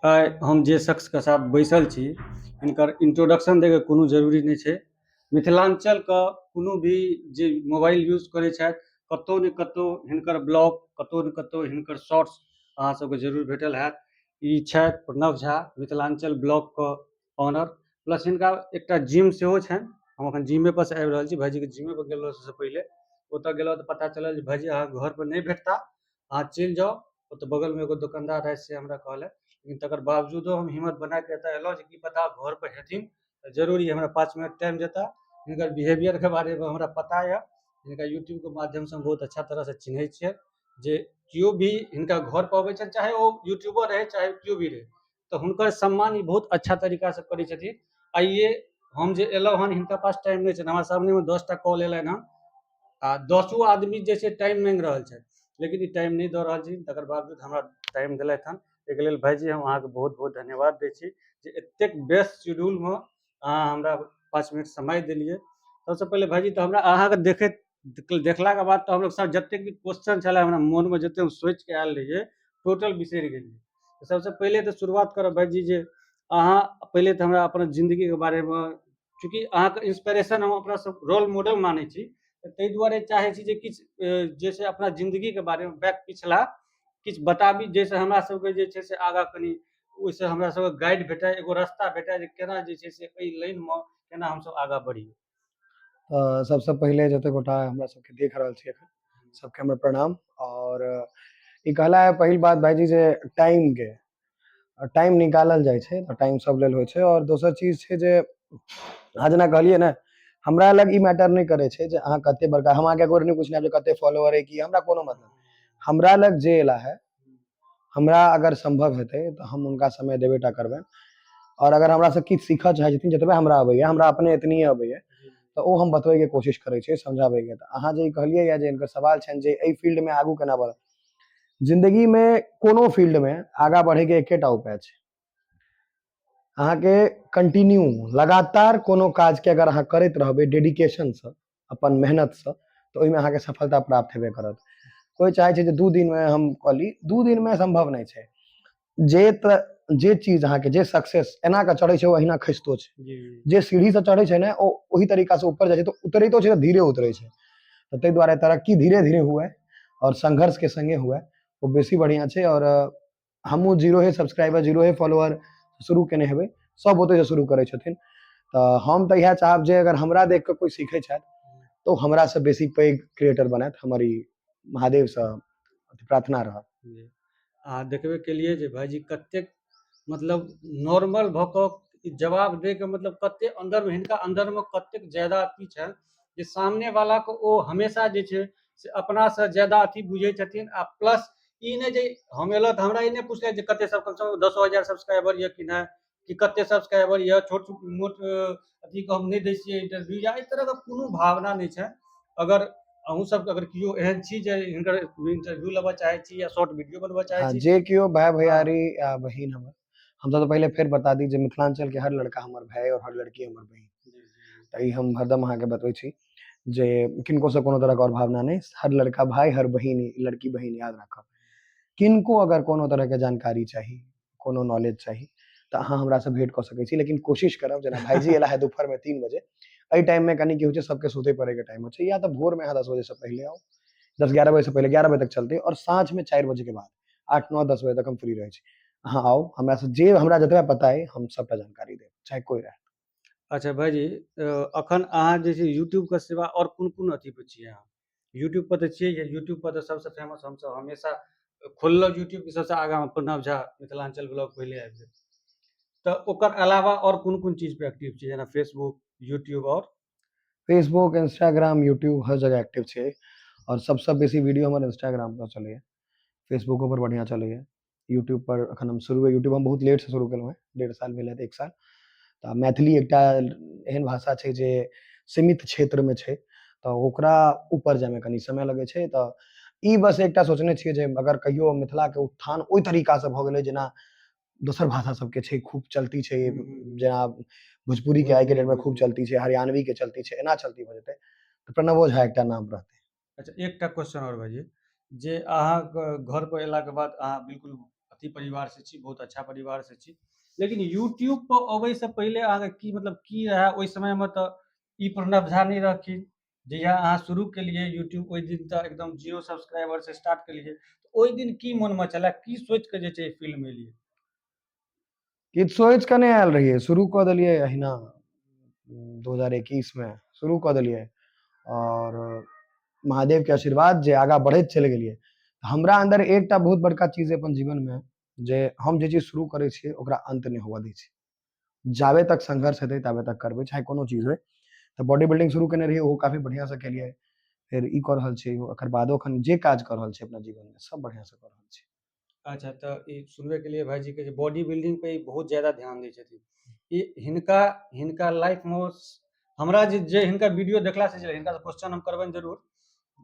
आइ हम जे शख्सके साथ बैसल छी, हिनकर इंट्रोडक्शन दैके कोनो जरूरी नहि छै। मिथिलाञ्चलके कोनो भी जे मोबाइल यूज करै छथि, कतहु ने कतहु हिनकर ब्लॉग, कतहु ने कतहु हिनकर शॉर्ट्स अहाँ सबके जरूर भेटल हैत। ई छथि प्रणव झा, मिथिलाञ्चल ब्लॉगके ऑनर। प्लस हिनका एकटा जिम सेहो छनि। हम एखन जिमे पर से आबि रहल छी। भाइजीके जिमे पर गेल रहौं सबसँ पहिले। ओतऽ गेलहुँ तऽ पता चलल जे भाइजी अहाँके घर पर नहि भेटता, अहाँ चलि जाउ, ओतऽ बगलमे एगो दोकानदार रहै, से हमरा कहलथि। लेकिन तकर बावजूदो हम हिम्मत बनाके एतऽ एलहुँ जे की पता घर पर हेथिन तऽ जरूर ई हमरा 5 मिनट टाइम देता। हिनकर बिहेवियरके बारेमे हमरा पता यऽ। हिनका यूट्यूबके माध्यमसँ हम बहुत अच्छा तरहसँ चिन्है छियै जे केओ भी हिनका घर पर अबै छनि, चाहे ओ यूट्यूबर रहै, चाहे केओ भी रहै, तऽ हुनकर सम्मान ई बहुत अच्छा तरीकासँ करै छथिन। आइए हम जे एलहुँ हन, हिनका पास टाइम नहि छनि। हमरा सामनेमे 10टा कॉल एलनि हन आ दसो आदमी जे छै टाइम माँगि रहल छथि, लेकिन ई टाइम नहि दऽ रहल छथिन। तकर बावजूद हमरा टाइम देलथि हन। एहिके लेल भाइजी, हम अहाँके बहुत बहुत धन्यवाद दै छी जे एतेक व्यस्त शेड्यूलमे अहाँ हमरा 5 मिनट समय देलियै। सबसँ पहिले भाइजी, तऽ हमरा अहाँके देखैत देखलाके बाद तऽ हमलोग सब जतेक भी क्वेश्चन छलै हमरा मोनमे, जतेक हम सोचिके आयल रहियै, टोटल बिसरि गेलियै। सबसँ पहिले तऽ शुरुआत करब भाइजी जे अहाँ पहिले तऽ हमरा अपन जिन्दगीके बारेमे, चूँकि अहाँके इंस्पिरेशन हम अपना सब रोल मॉडल मानै छी, तऽ ताहि दुआरे चाहै छी जे किछु जे छै अपना जिन्दगीके बारेमे बैक पिछला किछु बताबी, जाहिसँ हमरा सबके जे छै से आगाँ कनि ओहिसँ हमरा सबके गाइड भेटय, एगो रास्ता भेटय जे केना जे छै से एहि लाइनमे केना हमसब आगाँ बढ़ी। सबसँ पहिले जते गोटा हमरा सबके देख रहल छी एखन, सबके हमर प्रणाम। आओर ई कहला है पहिल बात भाईजी जे टाइमके टाइम निकालल जाइ छै तऽ टाइम सब लेल होइ छै। आओर दोसर चीज छै जे अहाँ जेना कहलियै ने, हमरा लग ई मैटर नहि करै छै जे अहाँ कते बड़का। हम अहाँके एक बेर नहि पूछने जे कते फॉलोअर है की, हमरा कोनो मतलब। हमरा लग जे एला है, हमरा अगर सम्भव हेतै तऽ हम हुनका समय देबे टा करबनि। आओर अगर हमरासँ किछु सीखऽ चाहै छथिन, जतबे हमरा अबैया, हमरा अपने एतनिए अबैया, तऽ ओ हम बतबैके कोशिश करै छियै, समझाबैके। तऽ अहाँ जे ई कहलियै या जे हिनकर सवाल छनि जे एहि फील्डमे आगू केना बढ़ब, जिन्दगीमे कोनो फील्डमे आगाँ बढ़ैके एकेटा उपाय छै। अहाँके कंटिन्यू लगातार कोनो काजके अगर अहाँ करैत रहबै डेडिकेशनसँ, अपन मेहनतसँ, तऽ ओहिमे अहाँके सफलता प्राप्त हेबे करत। कोइ चाहै छै जे 2 दिनमे हम कऽ ली, 2 दिनमे सम्भव नहि छै। जे तऽ जे चीज अहाँके जे सक्सेस एना कऽ चढ़ै छै, ओ अहिना खसितो छै। जे सीढ़ीसँ चढ़ै छै ने, ओ ओही तरीकासँ ऊपर जाइ छै, तऽ उतरितो छै तऽ धीरे उतरै छै। तऽ ताहि दुआरे तरक्की धीरे धीरे हुए आओर संघर्षके सङ्गे हुए, ओ बेसी बढ़िआँ छै। आओर हमहूँ जीरो हे सब्सक्राइबर, जीरो हे फॉलोअर शुरू केने हेबै, सब ओतहिसँ शुरू करै छथिन। तऽ हम तऽ इएह चाहब जे अगर हमरा देख कऽ कोइ सीखै छथि तऽ ओ हमरासँ बेसी पैघ क्रिएटर बनथि, हमर ई महादेवसँ प्रार्थना रहत। अहाँ देखबे केलियै जे भाइजी कतेक मतलब नॉर्मल भऽ कऽ जवाब दैके, मतलब कतेक अन्दरमे, हिनका अन्दरमे कतेक ज्यादा अथी छनि जे सामने वालाके ओ हमेशा जे छै से अपनासँ ज्यादा अथी बुझै छथिन। आ प्लस ई नहि जे हम एलहुँ तऽ हमरा ई नहि पुछलथि जे कते सब, कमसँ कम 10,000 सब्सक्राइबर यऽ कि नहि, कि कते सब्सक्राइबर यऽ, छोट मोट अथीके हम नहि दै छियै इंटरव्यू, या एहि तरहके कोनो भावना नहि छै। अगर अहूँ सबके अगर केओ एहन छी जे हिनकर इंटरव्यू लेबऽ चाहै छी या शॉर्ट वीडियो बनबऽ चाहै छी। जे केओ भाय भैयारी या बहिन हमर, हमसब तऽ पहिले फेर बता दी जे मिथिलाञ्चलके हर लड़का हमर भाय आओर हर लड़की हमर बहिन। तऽ ई हम हरदम अहाँके बतबै छी जे किनको से कोनो तरहके आओर भावना नहि। हर लड़का भाय, हर बहिन, लड़की बहिन, याद राखब। किनको अगर कोनो तरहके जानकारी चाही, कोनो नॉलेज चाही, तऽ अहाँ हमरासँ भेँट कऽ सकै छी। लेकिन कोशिश करब, जेना भाइजी एला है दुपहरमे 3 बजे, एहि टाइममे कनि की होइ छै, सबके सुतै पड़ैके टाइम होइ छै। या तऽ भोरमे अहाँ 10 बजेसँ पहिले आउ, 10-11 बजेसँ पहिले, 11 बजे तक चलतै। आओर साँझमे 4 बजेके बाद 8, 9, 10 बजे तक हम फ्री रहै छी। अहाँ आउ हमरासँ, जे हमरा जतबा पता अइ, हम सबटा जानकारी देब, चाहे कोइ रहए। अच्छा भाइजी, अखन अहाँ जे छै यूट्यूबके सिवा आओर कोन कोन अथी पर छियै अहाँ? यूट्यूब पर तऽ छियै। यूट्यूब पर तऽ सबसँ फेमस, हमसब हमेशा खोललहुँ यूट्यूबके, सबसँ आगाँमे प्रणव झा मिथिलाञ्चल ब्लॉग पहिले आबि गेल। तऽ ओकर अलावा आओर कोन कोन चीज पे एक्टिव छी, जेना फेसबुक, यूट्यूब आओर? फेसबुक, इंस्टाग्राम, यूट्यूब, हर जगह एक्टिव छै। आओर सबसँ बेसी वीडियो हमर इंस्टाग्राम पर चलैए। फेसबुको पर बढ़िआँ चलैए। यूट्यूब पर एखन हम शुरू, यूट्यूब हम बहुत लेटसँ शुरू केलहुँ हेँ, 1.5 साल भेल हेँ, एक साल। तऽ मैथिली एकटा एहन भाषा छै जे सीमित क्षेत्रमे छै, तऽ ओकरा ऊपर जायमे कनि समय लगै छै। तऽ ई बस एकटा सोचने छियै जे अगर कहियो मिथिलाके उत्थान ओहि तरीकासँ भऽ गेलै जेना दोसर भाषा सबके छै, खूब चलती छै, जेना भोजपुरीके आइके डेटमे खूब चलती छै, हरियाणवीके चलती छै, एना चलती भऽ जेतै तऽ प्रणवो झा एकटा नाम रहतै। अच्छा, एकटा क्वेश्चन आओर भाइजी, जे अहाँके घर पर एलाके बाद अहाँ बिल्कुल अथी परिवारसँ छी, बहुत अच्छा परिवारसँ छी। लेकिन यूट्यूब पर अबैसँ पहिले अहाँके की मतलब की रहए ओहि समयमे? तऽ ई प्रणव झा नहि रहखिन। जहिया अहाँ शुरू केलियै यूट्यूब, ओहि दिन तऽ एकदम जीरो सब्सक्राइबर से स्टार्ट केलियै। ओहि दिन की मोनमे छलै, की सोचि कऽ जे छै फील्डमे एलियै? किछु सोचि कऽ नहि आयल रहियै, शुरू कऽ देलियै अहिना। 2021 मे शुरू कऽ देलियै आओर महादेवके आशीर्वाद जे आगाँ बढ़ैत चलि गेलियै। हमरा अन्दर एकटा बहुत बड़का चीज अपन जीवनमे, जे हम जे चीज शुरू करै छियै ओकरा अन्त नहि हुअ दै छियै। जाबे तक संघर्ष हेतै ताबे तक करबै, चाहे कोनो चीज होइ। तऽ बॉडी बिल्डिंग शुरू केने रहियै, ओहो काफी बढ़िआँसँ केलियै। फेर ई कऽ रहल छियै, ओकर बादो एखन जे काज कऽ रहल छी अपना जीवनमे, सब बढ़िआँसँ कऽ रहल छी। अच्छा, तऽ ई सुनबे केलियै भाईजी के जे बॉडी बिल्डिंग पे ई बहुत ज्यादा ध्यान दै छथिन। ई हिनका हिनका लाइफमे हमरा जे जे हिनका वीडियो देखलासँ जे हिनकासँ क्वेश्चन हम करबनि जरूर,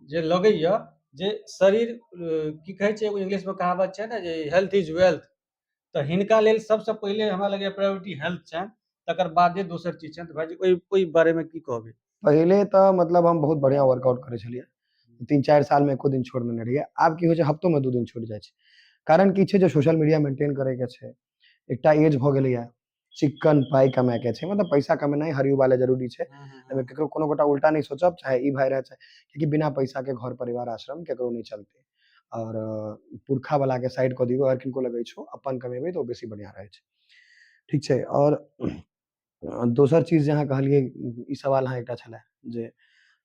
जे लगैए जे शरीर, की कहै छै, एगो इंग्लिशमे कहावत छै ने जे हेल्थ is wealth, तऽ हिनका लेल सबसँ पहिले हमरा लगैए प्रायोरिटी हेल्थ छनि, तकर बादे दोसर चीज छनि। तऽ भाईजी, ओहि ओहि बारेमे की कहबै? पहिले तऽ मतलब हम बहुत बढ़िआँ वर्कआउट करै छलियै। 3-4 सालमे एको दिन छोड़ने नहि रहियै। आब की होइ छै, हफ्तोमे 2 दिन छूटि जाइ छै। कारण की छै जे सोशल मीडिया मेंटेन करैके छै, एकटा एज भऽ गेलैया, चिक्कन पाइ कमायके छै। मतलब पैसा कमेनाइ हर युवा लए जरूरी छै। एहिमे केकरो कोनो गोटा उल्टा नहि सोचब, चाहे ई भाय रहै चाहे, कियाकि बिना पैसा के घर परिवार आश्रम केकरो नहि चलतै। आओर पुरखा वाला के साइड कऽ दियौ, अगर किनको लगै छौ अपन कमेबै तऽ ओ बेसी बढ़िआँ रहै छै। ठीक छै। आओर दोसर चीज जे अहाँ कहलियै, ई सवाल अहाँ एकटा छलै जे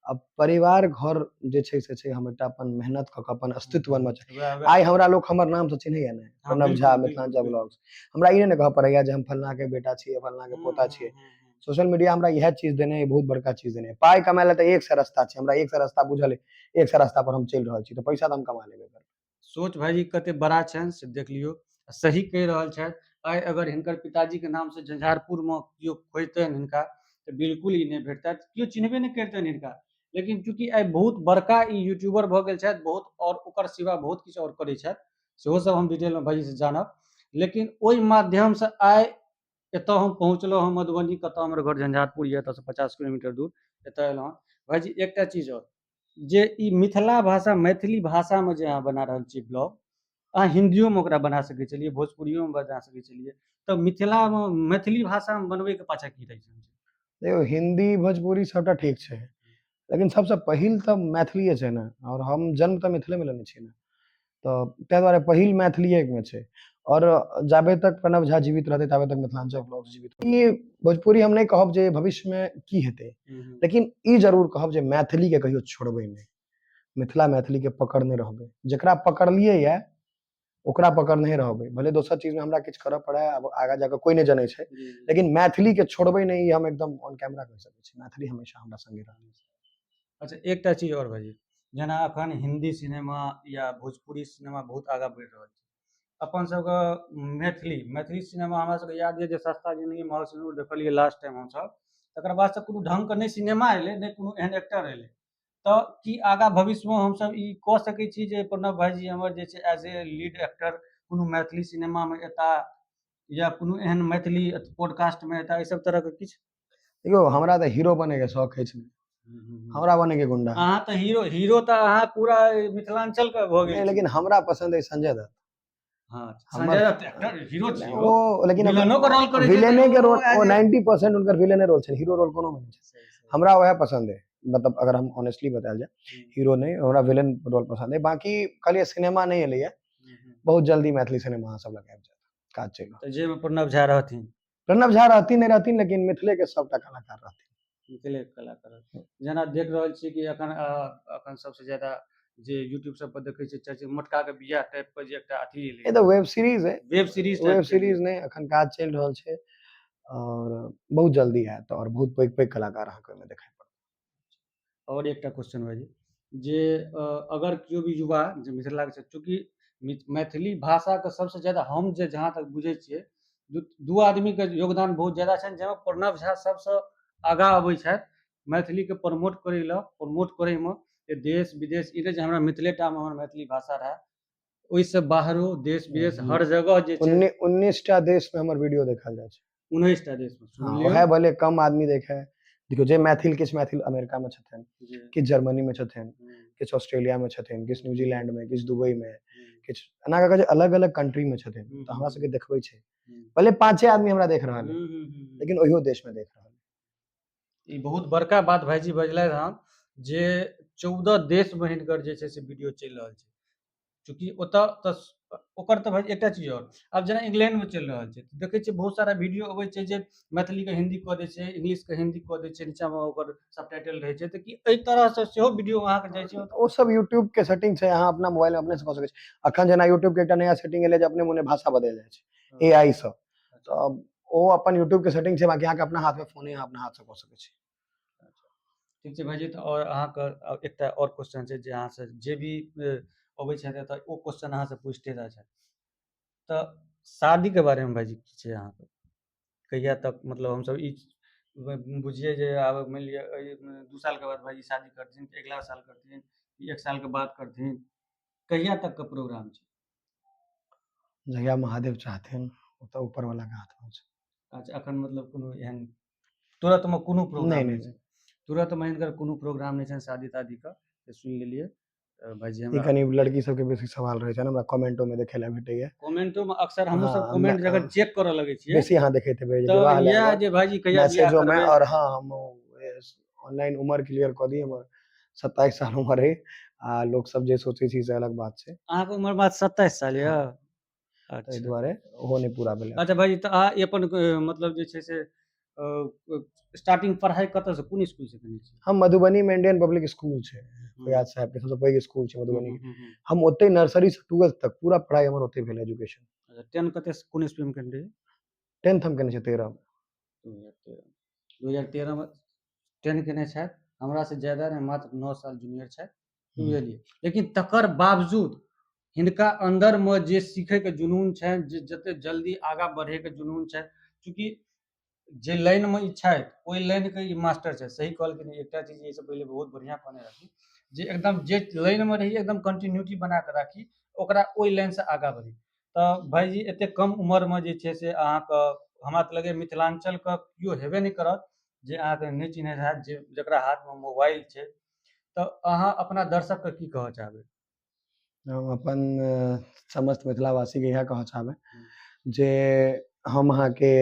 अब परिवार घर जे छै से छै, हम एकटा अपन मेहनत कऽ कऽ अपन अस्तित्व बनबऽ चाहै। आइ हमरा लोक हमर नाम से चिन्हैया ने, प्रणव झा, मिथिलांचल ब्लॉग्स। हमरा ई नहि ने कहऽ पड़ैया जे हम फलना के बेटा छियै, फलना के पोता छियै। सोशल मीडिया हमरा इएह चीज देने अइ, बहुत बड़का चीज देने अइ। पाइ कमाय लए तऽ एक सए रस्ता छै, हमरा एक सए रस्ता बुझल अइ, एक सए रास्ता पर हम चलि रहल छी, तऽ पैसा तऽ हम कमा लेबै। सोच भाईजी कते बड़ा छनि से देख लियौ। सही कहि रहल छथि। आइ अगर हिनकर पिताजीके नामसँ झंझारपुरमे केओ खोजतनि हिनका तऽ बिल्कुल ई नहि भेटतथि, केओ चिन्हबे नहि करितनि हिनका। लेकिन चूँकि आइ बहुत बड़का ई यूट्यूबर भऽ गेल छथि, बहुत आओर ओकर सिवा बहुत किछु आओर करै छथि, सेहो सब हम डिटेलमे भाईजीसँ जानब। लेकिन ओहि माध्यमसँ आइ एतऽ हम पहुँचलहुँ हँ मधुबनी, कतऽ हमर घर झंझारपुर यऽ, एतऽसँ 50 किलोमीटर दूर एतऽ एलहुँ हँ। भाईजी, एकटा चीज आओर, जे ई मिथिला भाषा, मैथिली भाषामे जे अहाँ बना रहल छी ब्लॉग, अहाँ हिन्दियोमे ओकरा बना सकै छलियै, भोजपुरियोमे बना सकै छलियै, तऽ मिथिलामे मैथिली भाषामे बनबैके पाछाँ की रहै छै? देखियौ, हिन्दी भोजपुरी सबटा ठीक छै, लेकिन सबसँ पहिल तऽ मैथिलीए छै ने। आओर हम जन्म तऽ मिथिलेमे लेने छी ने, तऽ ताहि दुआरे पहिल मैथिलीएमे छै। आओर जाबे तक प्रणव झा जीवित रहतै ताबे तक मिथिलांचल ब्लॉग्स जीवित। ई भोजपुरी हम नहि कहब जे भविष्यमे की हेतै, लेकिन ई जरूर कहब जे मैथिलीके कहियो छोड़बै नहि, मिथिला मैथिलीके पकड़ने रहबै। जकरा पकड़लियै यऽ ओकरा पकड़ने रहबै, भले दोसर चीजमे हमरा किछु करऽ पड़ै, आब आगाँ जाकऽ कोइ नहि जनै छै, लेकिन मैथिलीके छोड़बै नहि, ई हम एकदम ऑन कैमरा कहि सकै छी। मैथिली हमेशा हमरा संगे रहत। अच्छा, एकटा चीज आओर भाईजी, जेना अखन हिन्दी सिनेमा या भोजपुरी सिनेमा बहुत आगाँ बढ़ि रहल छै, अपन सबके मैथिली मैथिली सिनेमा, हमरा सबके याद यऽ जे सस्ता जिन्दगी महग सिन्दूर देखलियै लास्ट टाइम हमसब, तकर बादसँ कोनो ढङ्गके नहि सिनेमा एलै, नहि कोनो एहन एक्टर एलै। तऽ की आगाँ भविष्यमे हमसब ई कऽ सकै छी जे प्रणव भाईजी हमर जे छै एज ए लीड एक्टर कोनो मैथिली सिनेमामे एता या कोनो एहन मैथिली पॉडकास्टमे एता, एहि सब तरहके किछु? देखियौ, हमरा तऽ हीरो बनैके शौक अछि ने, हमरा बनैके गुंडा। अहाँ तऽ हीरो, हीरो तऽ अहाँ पूरा मिथिलांचल के भऽ गेल। लेकिन हमरा पसन्द अछि संजय दत्त। हँ, संजय दत्त एक्टर हीरो छी। ओ लेकिन विलेनो के रोल करै छै। विलेने के रोल, ओ 90% हुनकर विलेने रोल छै, हीरो रोल कोनो नहि छै। हमरा वएह पसन्द है। मतलब अगर हम ऑनेस्टली बतायल जाय, हीरो नहि, हमरा विलेन रोल पसन्द है। बाकी कहलियै सिनेमा नहि एलैया, बहुत जल्दी मैथिली सिनेमा अहाँ सब लग आबि जायत, काज चलि रहल। तऽ जाहिमे प्रणव झा रहथिन? प्रणव झा रहथिन नहि रहथिन, लेकिन मिथिले के सबटा कलाकार रहथिन। मिथिले के कलाकार। जेना देख रहल छी कि अखन अखन सबसे ज्यादा जे यूट्यूब सब पर देखै छियै चर्चा, मोटका के बियाह टाइप के जे एकटा अथी एलै, ई तऽ वेब सीरीज है। Web series. वेब सीरीज नहि, अखन काज चलि रहल छै और बहुत जल्दी आयत और बहुत पैघ पैघ कलाकार अहाँके ओहिमे देखाइ पड़त। और एकटा क्वेश्चन भाईजी, जे अगर केओ भी युवा जे मिथिलाके छै, चूँकि मैथिली भाषाके सबसँ ज्यादा हम जे जहाँ तक बुझै छियै दू आदमीके योगदान बहुत ज्यादा छनि, जाहिमे प्रणव झा सबसँ आगाँ अबै छथि मैथिलीके प्रमोट करै लए, प्रमोट करैमे देश विदेश, ई नहि जे हमरा मिथिलेटामे हमर मैथिली भाषा रहए, ओहिसँ बाहरो देश विदेश हर जगह जे छै। 19टा देशमे हमर वीडियो देखल जाइ छै। 19टा देशमे। वएह भले कम आदमी देखे। देखियौ, जे मैथिल, किछु मैथिल अमेरिकामे छथिन, किछु जर्मनीमे छथिन, किछु ऑस्ट्रेलियामे छथिन, किछु न्यूजीलैंडमे, किछु दुबईमे, किछु एना कऽ कऽ जे अलग अलग कंट्रीमे छथिन तऽ हमरा सबके देखबै छै, भले 5 आदमी हमरा देख रहल है, लेकिन ओहियो देशमे देख रहल। ई बहुत बड़का बात भाईजी बजलथि हन जे 14 देशमे हिनकर जे छै से वीडियो चलि रहल छै। चूँकि ओतऽ तऽ ओकर तऽ भाई एकटा चीज आओर, आब जेना इंग्लैंडमे चलि रहल छै, देखै छियै बहुत सारा वीडियो अबै छै जे मैथिलीके हिन्दी कऽ दै छै, इंग्लिशके हिन्दी कऽ दै छै, नीचाँमे ओकर सबटाइटल रहै छै। तऽ की एहि तरहसँ सेहो वीडियो अहाँके जाइ छै? ओ सब यूट्यूब के सेटिंग छै, अहाँ अपना मोबाइल में अपने से कऽ सकै छी। अखन जेना यूट्यूब के एकटा नया सेटिंग एलै जे अपने मोने भाषा बदलि जाइ छै एआई सँ, तऽ ओ अपन यूट्यूब के सेटिंग छै, बाकी अहाँके अपना हाथ में फोन, अहाँ अपना हाथ से कऽ सकै छी। ठीक छै भाईजी। तऽ आओर अहाँके एकटा आओर क्वेश्चन छै जे अहाँसँ जे भी अबै छथि तऽ ओ क्वेश्चन अहाँसँ पूछिते रहै छथि। तऽ शादीके बारेमे भाईजी की छै अहाँके, कहिया तक मतलब हमसब ई बुझियै जे आब मानि लिअ 2 सालके बाद भाईजी शादी करथिन, अगिला साल करथिन, 1 सालके बाद करथिन, कहिया तकके प्रोग्राम छै? जहिया महादेव चाहथिन, ओ तऽ ऊपर वाला के हाथमे छै। अच्छा, अखन मतलब कोनो एहन तुरन्तमे कोनो प्रोग्राम नहि? नहि छै तुरन्तमे, हिनकर कोनो प्रोग्राम नहि छनि शादी तादीके, से सुनि लेलियै भाईजी। ई हमरा कनि लड़की सबके बेसी सवाल रहै छै ने, हमरा कमेंटो में देखै लए भेटैया। कमेंटो मे अक्सर हमहूँ सब हँ, कमेंट जखन चेक करऽ लगै छियै बेसी अहाँ देखैत हेबै जे तऽ विवाह लए इएह कऽ जे भाईजी कहिया बियाह मैसेजो में। करबै। और हाँ, हम ऑनलाइन उमर क्लियर कऽ दी, हमर 27 साल उमर है, आ लोक सब जे सोचै छै से अलग बात छै। अहाँके उमर मात्र 27 साल यऽ? ताहि अच्छा दुआरे ओहो नहि पूरा भेलै। अच्छा भाईजी, तऽ अहाँ अपन मतलब जे छै से स्टार्टिंग पढ़ाइ कतऽसँ, कोन स्कूल से केने छी? हम मधुबनी में इंडियन पब्लिक स्कूल छै, फैयाज साहब के सबसँ पैघ स्कूल छै मधुबनी के, हम ओतहि नर्सरी से 12th तक पूरा पढ़ाई हमर ओतहि भेल एजुकेशन। अच्छा, 10 कते कोन स्कूल में केने रहियै? 10th हम केने छियै 13 मे। 2013, 2013 मे 10 केने छथि, हमरा से ज्यादा नहि, मात्र 9 साल जूनियर छथि, बुझलियै। लेकिन तकर बावजूद हिनका अन्दरमे जे सीखैके जुनून छनि, जे जते जल्दी आगाँ बढ़ैके जुनून छनि, चूँकि जे लाइनमे ई छथि ओहि लाइनके ई मास्टर छथि। सही कहलखिन। एकटा चीज एहिसँ पहिले बहुत बढ़िआँ कहने रहथिन जे एकदम जे लाइनमे रही एकदम कंटिन्यूटी बना कऽ राखी ओकरा, ओहि लाइनसँ आगाँ बढ़ी। तऽ भाईजी एतेक कम उमरमे जे छै से अहाँके, हमरा तऽ लगैए मिथिलाञ्चलके केओ हेबे नहि करत जे अहाँके नहि चिन्हैत हैत, जे जकरा हाथमे मोबाइल छै। तऽ अहाँ अपना दर्शकके की कहऽ चाहबै? हम अपन समस्त मिथिलावासीके इएह कहऽ चाहबै जे हम अहाँके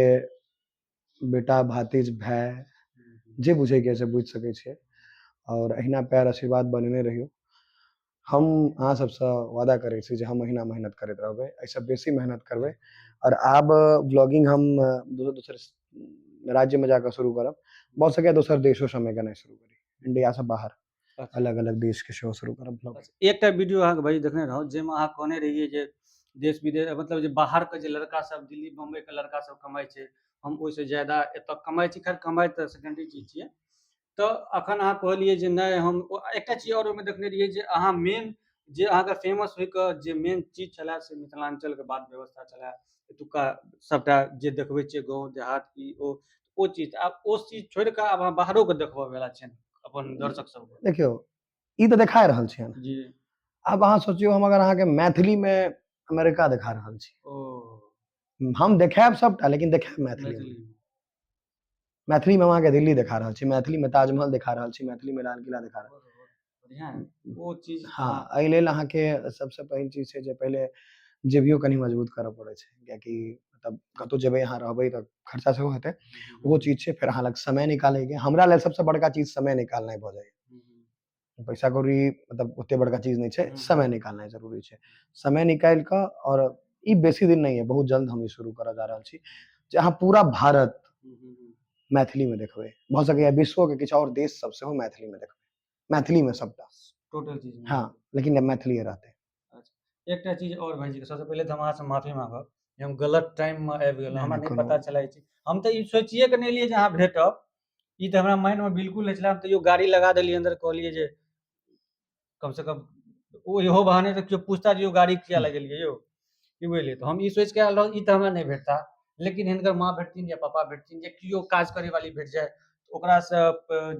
बेटा, भातिज, भाय जे बुझैके से बुझि सकै छियै, आओर अहिना प्यार आशीर्वाद बनेने रहियौ। हम अहाँ सबसँ वादा करै छी जे हम अहिना मेहनत करैत रहबै, एहिसँ बेसी मेहनत करबै, आओर आब व्लॉगिंग हम दोसर दोसर राज्यमे जाकऽ शुरू करब, भऽ सकैए दोसर देशो सबमे केनाइ शुरू करी, इंडियासँ बाहर अलग अलग देशके सेहो शुरू करब व्लॉगिंग। एकटा वीडियो अहाँके भाई देखने रहौं जाहिमे अहाँ कहने रहियै जे देश विदेश, मतलब जे बाहरके जे लड़का सब, दिल्ली बम्बईके लड़का सब कमाइ छै, हम ओहिसँ ज्यादा एतऽ कमाइ छी। खैर, कमाइ तऽ सेकेंडरी चीज छियै। तऽ अखन अहाँ कहलियै जे नहि, हम एकटा चीज आओर ओहिमे देखने रहियै जे अहाँ मेन जे अहाँके फेमस होइके जे मेन चीज छलए से मिथिलाञ्चलके बात व्यवस्था छलए, एतुक्का सबटा जे देखबै छियै गाँव देहात ई ओ चीज। आब ओ चीज छोड़ि कऽ आब अहाँ बाहरोके देखबऽ वला छियनि अपन दर्शक सबके? देखियौ, ई तऽ देखा रहल छियनि। आब अहाँ सोचियौ, हम अगर अहाँके मैथिलीमे अमेरिका देखा रहल छी, हम देखायब सबटा, लेकिन देखायब मैथिलीमे। मैथिली। मैथिलीमे हम अहाँके दिल्ली देखा रहल छी, मैथिलीमे ताजमहल देखा रहल छी, मैथिलीमे लाल किला देखा रहल। बढ़िआँ है ओ चीज। हँ, एहि लेल अहाँके सबसँ पहिल चीज छै जे पहिले जेबियो कनि मजबूत करऽ पड़ै छै, कियाकि मतलब कतहु जेबै अहाँ, रहबै तऽ खर्चा सेहो हेतै, ओहो चीज छै। फेर अहाँ लग समय निकालैके, हमरा लेल सबसँ बड़का चीज समय निकालनाइ भऽ जाइए। पैसा कौड़ी मतलब ओते बड़का चीज नहि छै, समय निकालनाइ जरूरी छै। समय निकालि कऽ, आओर ई बेसी दिन नहि है, बहुत जल्द हम ई शुरू करऽ जा रहल छी जे अहाँ पूरा भारत मैथिलीमे देखबै, भऽ सकैए विश्वके किछु आओर देश सब सेहो मैथिलीमे देखबै, मैथिलीमे सबटा। टोटल चीज। हँ, लेकिन मैथिलीए रहतै। एकटा चीज आओर भाईजी, सबसँ पहिले तऽ हम अहाँसँ माफी मांगब जे हम गलत टाइममे आबि गेलहुँ। नहि, हमरा नहि, नहि कोनो पता छलै ई चीज। हम तऽ ई सोचिए कऽ नहि एलियै जे अहाँ भेटब, ई तऽ हमरा माइंडमे बिल्कुल नहि छलै। हम तैयो गाड़ी लगा देलियै अन्दर, कहलियै जे कमसँ कम ओ इहो बहाने तऽ केओ पूछता जे यौ गाड़ी किया लगेलियै यौ, की बुझलियै। तऽ हम ई सोचि कऽ आयल रहौं ई तऽ हमरा नहि भेटता, लेकिन हिनकर माँ भेटथिन या पापा भेटथिन या केओ काज करे वाली भेट जाय, ओकरासँ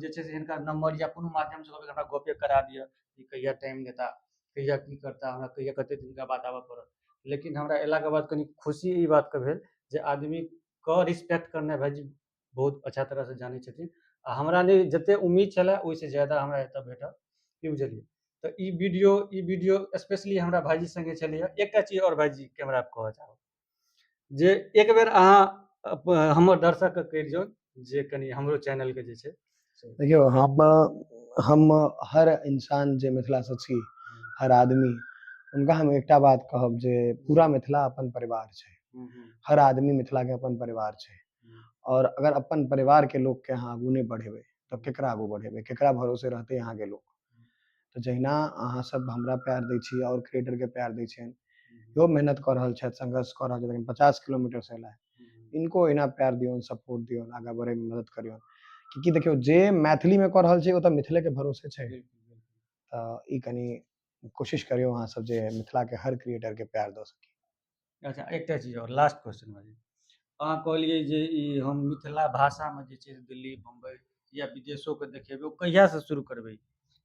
जे छै से हिनकर नंबर या कोनो माध्यमसँ कहबै हमरा गपे करा दिअ कि कहिया टाइम देता, कहिया की करता, हमरा कहिया कते दिनका बाद आबऽ पड़त। लेकिन हमरा अयलाके बाद कनि खुशी ई बातके भेल जे आदमीके रिस्पेक्ट करनाइ भाइजी बहुत अच्छा तरहसँ जानै छथिन, आ हमरा नहि जतेक उम्मीद छलए ओहिसँ ज्यादा हमरा एतऽ भेटल, की बुझलियै। तऽ ई वीडियो स्पेशली हमरा भाइजी सङ्गे छलैए। एकटा चीज आओर भाइजी, कैमरा कहऽ चाहब जे एक बेर अहाँ हमर दर्शकके कहि दियौ जे कनि हमरो चैनलके जे छै। देखियौ, हम हर इंसान जे मिथिलासँ छी, हर आदमी, हुनका हम एकटा बात कहब जे पूरा मिथिला अपन परिवार छै। हर आदमी मिथिलाके अपन परिवार छै। आओर अगर अपन परिवारके लोकके अहाँ आगू नहि बढ़ेबै तऽ केकरा आगू बढ़ेबै? केकरा भरोसे रहतै अहाँके लोक? तऽ जहिना अहाँ सब हमरा प्यार दै छी आओर क्रिएटरके प्यार दै छियनि, इहो मेहनत कऽ रहल छथि, संघर्ष कऽ रहल छथि, 50 किलोमीटर से एला है, इनको एना प्यार दियौन, सपोर्ट दियौन, आगाँ बढ़ैमे मदद करियौन। कि देखियौ, जे मैथिलीमे कऽ रहल छै ओ तऽ मिथिलेके भरोसे छै। तऽ ई कनि कोशिश करियौ अहाँ सब जे मिथिलाके हर क्रिएटरके प्यार दऽ सकी। अच्छा, एकटा चीज आओर, लास्ट क्वेश्चन भाइजी। अहाँ कहलियै जे ई हम मिथिला भाषामे जे छै दिल्ली, बम्बई या विदेशोके देखेबै, ओ कहियासँ शुरू करबै?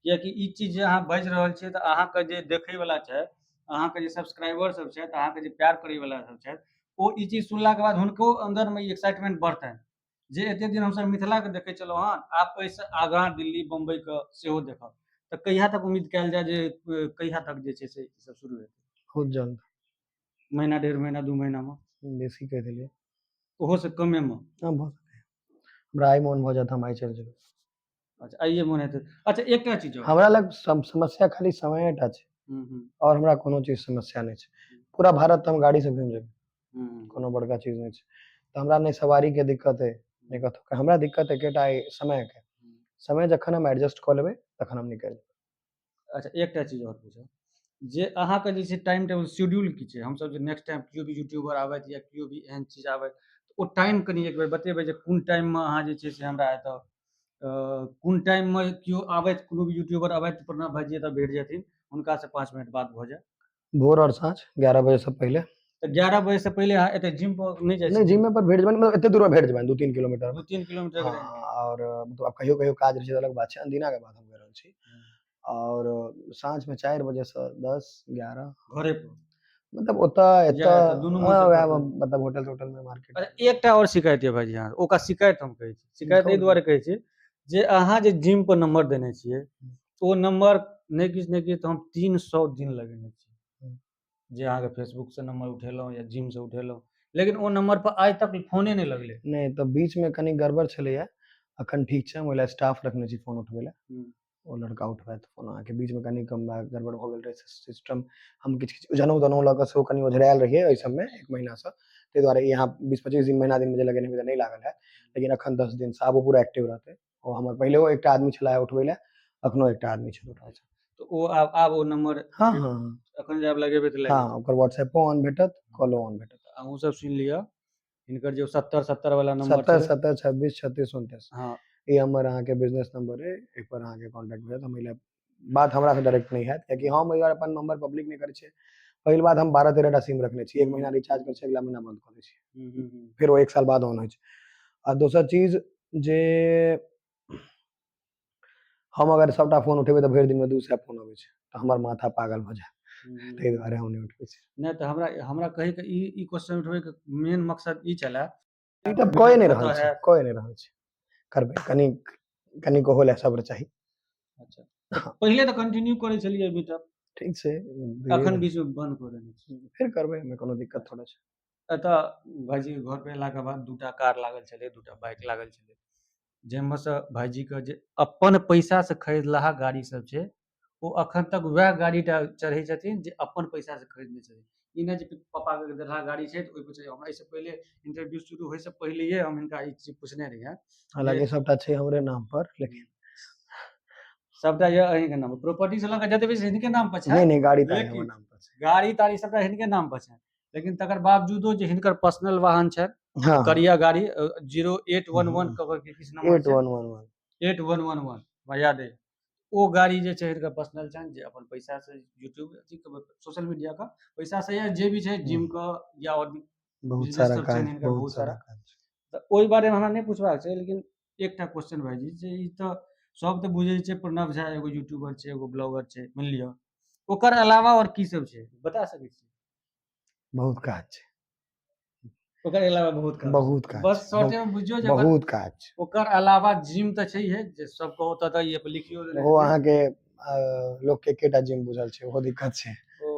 कियाकि ई चीज जे अहाँ बाजि रहल छियै तऽ अहाँके जे देखैवला छै, अहाँके जे सब्सक्राइबर सब छथि, अहाँके जे प्यार करैवला सब छथि, ओ ई चीज सुनलाके बाद हुनको अन्दरमे ई एक्साइटमेंट बढ़तनि जे एते दिन हमसब मिथिलाके देखै छलहुँ हँ, आब एहिसँ आगाँ दिल्ली, बम्बईके सेहो देखब। तऽ कहिया तक उम्मीद कयल जाय जे कहिया तक जे छै से ई सब शुरू हेतै? बहुत जल्द। महीना, 1.5 महीना, 2 महीनामे? बेसी कहि देलियै। ओहो से कमेमे? हँ, भऽ सकैए। हमरा आइ मोन भऽ जायत, हम आइ चलि जेबै। अच्छा, आइए मोन हेतै। अच्छा, एकटा चीज आओर। हमरा लग समस्या खाली समय टा छै। हूँ हूँ आओर हमरा कोनो चीज समस्या नहि छै। पूरा भारत तऽ हम गाड़ीसँ घुमि जेबै। कोनो बड़का चीज नहि छै। तऽ हमरा नहि सवारीके दिक्कत अइ, नहि कतहु। हमरा दिक्कत एकेटा अइ, समयके। समय जखन हम एडजस्ट कऽ लेबै तखन हम निकलि जेबै। अच्छा, एकटा चीज आओर पूछब जे अहाँके जे छै टाइम टेबल, शेड्यूल की छै? हमसब जे नेक्स्ट टाइम केओ भी यूट्यूबर आबथि या केओ भी एहन चीज आबथि, ओ टाइम कनि एक बेर बतेबै जे कोन टाइममे अहाँ जे छै से हमरा एतऽ, कोन टाइममे केओ आबथि, कोनो भी यूट्यूबर आबथि, प्रणव भाईजी एतऽ भेट जेथिन, हुनकासँ 5 मिनट बात भऽ जाय। भोर आओर साँझ, 11 बजेसँ पहिले। तऽ 11 बजेसँ पहिले अहाँ एतऽ जिम पर नहि जाइ नहि। छी? जिमे पर भेट जेबै, मतलब एते दूरमे भेट जेबै, 2-3 किलोमीटर। 2-3 किलोमीटर? हँ, आओर मतलब आब कहियो कहियो काज रहै छै तऽ अलग बात छै। अनदिना के बात हम कहि रहल छी। आओर साँझमे 4 बजेसँ 10, 11। घरे पर? मतलब ओतऽ, या एतऽ। एतऽ दुनूमे हँ, से वएह। कतौ? मतलब होटल तोटलमे, मार्केट। अच्छा, एकटा आओर शिकायत यऽ भाईजी अहाँ, ओकरा शिकायत हम कहै छी। शिकायत एहि कहू। दुआरे कहै छी जे अहाँ जे जिम पर नंबर देने छियै, ओ नंबर नहि किछु नहि किछु तऽ हम 300 दिन लगेने छी जे अहाँके फेसबुकसँ नंबर उठेलहुँ या जिमसँ उठेलहुँ, लेकिन ओ नंबर पर आइ तक फोने नहि लगलै। नहि तऽ बीचमे कनि गड़बड़ छलैया, अखन ठीक छै। हम ओहि लए स्टाफ रखने छी फोन उठबै लए। ओ लड़का उठबैत फोन अहाँके। बीचमे कनि हमरा गड़बड़ भऽ गेल रहै सिस्टम, हम किछु किछु जनउ तनउ लऽ कऽ सेहो कनि ओझरायल रहियै एहि सबमे एक महीनासँ। ताहि दुआरे यहाँ 20-25 दिन, महीना दिनमे जे लगेने हेबै तऽ नहि लागल हैत, लेकिन अखन 10 दिनसँ आब ओ पूरा एक्टिव रहतै। ओ हमर पहिलेहो एकटा आदमी छलै उठबै लए, अखनो एकटा आदमी छै उठबै। तऽ ओ आब ओ नंबर हँ हँ हँ अखन जे आब लगेबै तऽ लागि हँ, ओकर व्हाट्सएपो ऑन भेटत, कॉलो ऑन भेटत। अहूँ सब सुनि लिअ, हिनकर जे 70 70 वाला नंबर 70 छलै। 70 26 36 29। ई हमर अहाँके बिजनेस नंबर अइ। एहि पर अहाँके कॉन्टैक्ट भऽ जायत। हम एहि लए बात हमरासँ डायरेक्ट नहि हैत, कियाकि हम एहि दुआरे अपन नंबर पब्लिक नहि करै छियै। पहिल बात, हम 12-13 टा सिम रखने छी। एक महीना रिचार्ज करै छियै, अगला महीना बंद कऽ दै छियै। हूँ हूँ हूँ फेर ओ एक साल बाद ऑन होइ छै। आ दोसर चीज जे हम अगर सबटा फोन उठेबै तऽ भरि दिनमे 200 फोन अबै छै, तऽ हमर माथा पागल भऽ जायत। ताहि दुआरे हम नहि उठबै छी। नहि तऽ हमरा हमरा कहैके ई क्वेश्चन उठबैके मेन मकसद ई छलै। ई तऽ कए नहि रहल कतऽ छी। हैत? कए नहि रहल छी, करबै। कनि कनि ओहो लए सब्र चाही। अच्छा, पहिले तऽ कंटिन्यू करै छलियै मीटअप। ठीक छै। अखन बीचमे बंद कऽ देने छी। फेर करबै, एहिमे कोनो दिक्कत थोड़े छै। एतऽ भाईजी घर पर एलाके बाद दूटा कार लागल छलै, दूटा बाइक लागल छलै, जाहिमे सँ भाईजीके जे अपन पैसासँ खरीदलाहा गाड़ी सब छै, ओ अखन तक वएह गाड़ी टा चढ़ै छथिन जे अपन पैसासँ खरीदने छथिन। ई नहि जे पापाके देलहा गाड़ी छै तऽ ओहिपर चढ़ि। हमरा एहिसँ पहिले, इंटरव्यू शुरू होइसँ पहिलेहे हम हिनका ई चीज पुछने रहियैन। हालाँकि सबटा छै हमरे नाम पर, लेकिन सबटा यऽ अहींके नाम पर, प्रॉपर्टी से लऽ कऽ जते भी छै हिनके नाम पर छै। नहि नहि, गाड़ी ताड़ी लेकिन हमर नाम पर छै। गाड़ी ताड़ी सबटा हिनके नाम पर छै, लेकिन तकर बावजूदो जे हिनकर पर्सनल वाहन छै, करिया गाड़ी, 0811 के किछु नंबर एट छै। 1 1 1। 8111, हमरा याद अइ। ओ गाड़ी जे छै हिनकर पर्सनल छनि, जे अपन पैसा से यूट्यूब अथी सोशल मीडिया के पैसा से या जे भी छै, जिम के या आओर भी बहुत बिजनेस सारा सब छनि काज हिनकर। बहुत बहुत सारा सारा। काज। तऽ ओहि बारेमे हमरा नहि पुछबाक छै, लेकिन एकटा क्वेश्चन भाईजी, जे ई तऽ सब तऽ बुझै छै प्रणव झा एगो यूट्यूबर छै, एगो ब्लॉगर छै, मानि लिअ ओकर अलावा आओर की सब छै, बता सकै छी? बहुत काज छै। ओकर अलावा बहुत काज छै। बहुत काज बस छै। शॉर्टे मे बुझियौ जे बहुत काज छै। ओकर अलावा जिम तऽ छैहे, जे सबके ओतऽ तऽ ई लिखियो देने ओहो हेथिन। अहाँके लोकके एकेटा जिम बुझल छै, ओहो दिक्कत छै। ओ।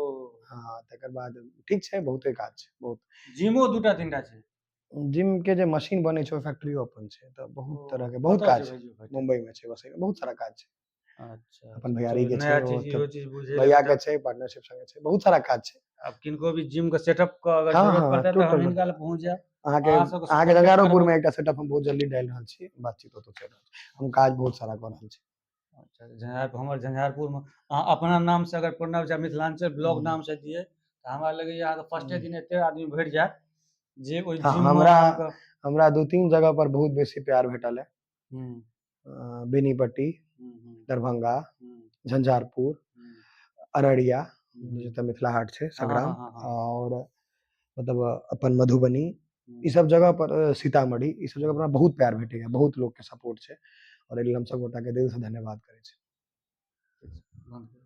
हँ, तकर बाद ठीक छै, बहुते काज छै, बहुत। जिमो दूटा तीनटा छै? जिम के जे मशीन बनै छै, ओ फैक्ट्रियो अपन छै, तऽ बहुत ओ, तरहके बहुत कतऽ काज छै छै। भाईजी ओ फैक्ट्री? मुम्बई मे छै, बसई मे बहुत सारा काज छै। अच्छा। अपन भैयारी चलू, के छै, नया ओ चीज, तऽ इहो चीज बुझै भैया के छै, पार्टनरशिप संगे छै, बहुत सारा काज छै। आब किनको भी जिम के सेटअप के अगर हँ, जरूरत हँ, पड़तै तऽ हम टोटल हिनका लग पहुँच जायब। अहाँके अहाँ सबके अहाँके कॉन्टेक्ट झंझारोपुर करबै। मे एकटा सेटअप हम बहुत जल्दी डालि रहल छी, बातचीत ओतौ चलि रहल छै, हम काज बहुत सारा कऽ रहल छी। अच्छा, झंझारपुर, हमर झंझारपुर मे अहाँ अपना नाम से अगर प्रणव झा मिथिलांचल ब्लॉग नाम से दियै तऽ हमरा लगैया अहाँके फर्स्टे दिन एते आदमी भेट जायत जे ओहि जिम मे हमरा अहाँके हमरा 2-3 जगह पर बहुत बेसी प्यार भेटल है। बेनीपट्टी, दरभंगा, झंझारपुर, अररिया, जतऽ मिथिला हाट छै, संग्राम, हँ, हँ, हँ। और मतलब अपन मधुबनी, ई सब जगह पर, सीतामढ़ी, ई सब जगह पर हमरा बहुत प्यार भेटैया, बहुत लोक के सपोर्ट छै, और एहि लेल हम सब गोटा के दिल से धन्यवाद करै छी। बन्द करू।